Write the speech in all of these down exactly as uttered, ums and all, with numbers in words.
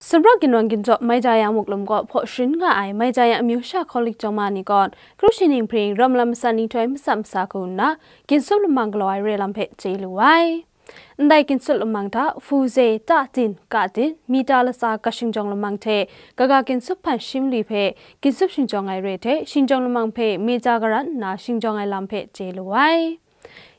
Sumrak ginwang ginjaw Maija Yang muk lum kaw hpaw sharin nga ai Maija Yang amyu sha hkawlik jawng ma ni kawn, kru shi ning hpring rawm lam masat ni htoi matsat masa hku nna, ginsup lamang galaw ai re lam hpe chye lu ai. Ndai ginsup lamang hta, hpu ze, ta tin, ka tin, mita latsa ga shingjawng lamang hte, kaga ginsup hpan shim li hpe, ginsup shingjawng ai re hte, shingjawng lamang hpe, meja garan nna shingjawng ai lam hpe chye lu ai.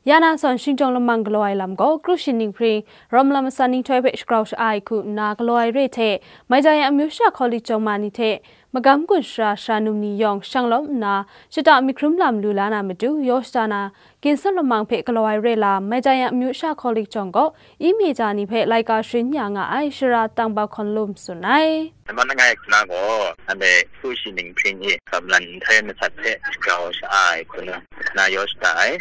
Ya na zawn shingjawng lamang galaw ai lam gaw, kru shi ning hpring, rawm lam masat ni htoi hpe shagrau sha-ai hku nna galaw ai re hte, Maija Yang amyu sha hkawlik jawng ma ni hte, magam gun sara sara num ni yawng shang lawm nna, shata myit hkrum lam lu la na matu, yaw shada na, ginsup lamang hpe galaw ai re lam, Maija Yang amyu sha hkawlik jawng gaw, i meja ni hpe laika sharin ya nga ai, Shara Tang Ba Hkawn Lum tsun ai. Nambat langai hku na gaw, anhte kru shi ning hpring i, rawm lam nhtoi matsat hpe shagrau sha-ai hku na, na yaw shada ai.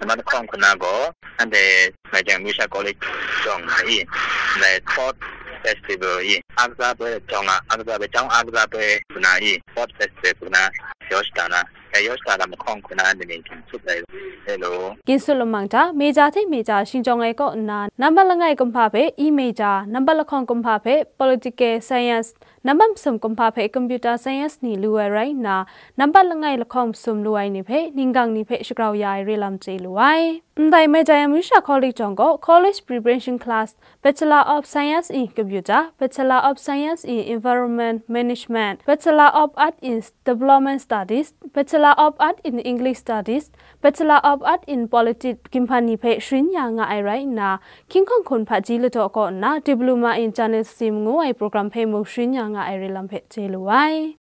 Nambat lahkawng hku na gaw, anhte Maija Yang amyu sha hkawlik jawng na i, ndai Sport Festival i, akatsa poi jawng a, akatsa poi, jawng akatsa poi hku na i, Sport Festival hku na yaw shada na, dai yaw shada lam lahkawng hku na anhte ning ginsup ai, hello. Ginsup lamang hta, meja hte meja shingjawng ai kaw nna, nambat langai kumhpa hpe i meja, nambat lahkawng kumhpa hpe political science, nambat masum kumhpa hpe computer science ni lu ai rai nna, nambat langai lahkawng masum lu ai ni hpe, ninggang ni hpe shagrau ya ai re lam chye lu ai. Ndai Maija Yang amyu sha hkawlik jawng gaw, college preparation class, Bachelor of Science in Computer, Bachelor of Science in Environment Management, Bachelor of Art in Development Studies, Bachelor of Art in English Studies, Bachelor of Art in Politics ginhpan ni hpe sharin ya nga ai rai nna, hkying hkawng hkun hpaji ladaw kaw nna, Diploma in Journalism ngu ai program hpe mung sharin ya nga ai re lam hpe chye lu ai.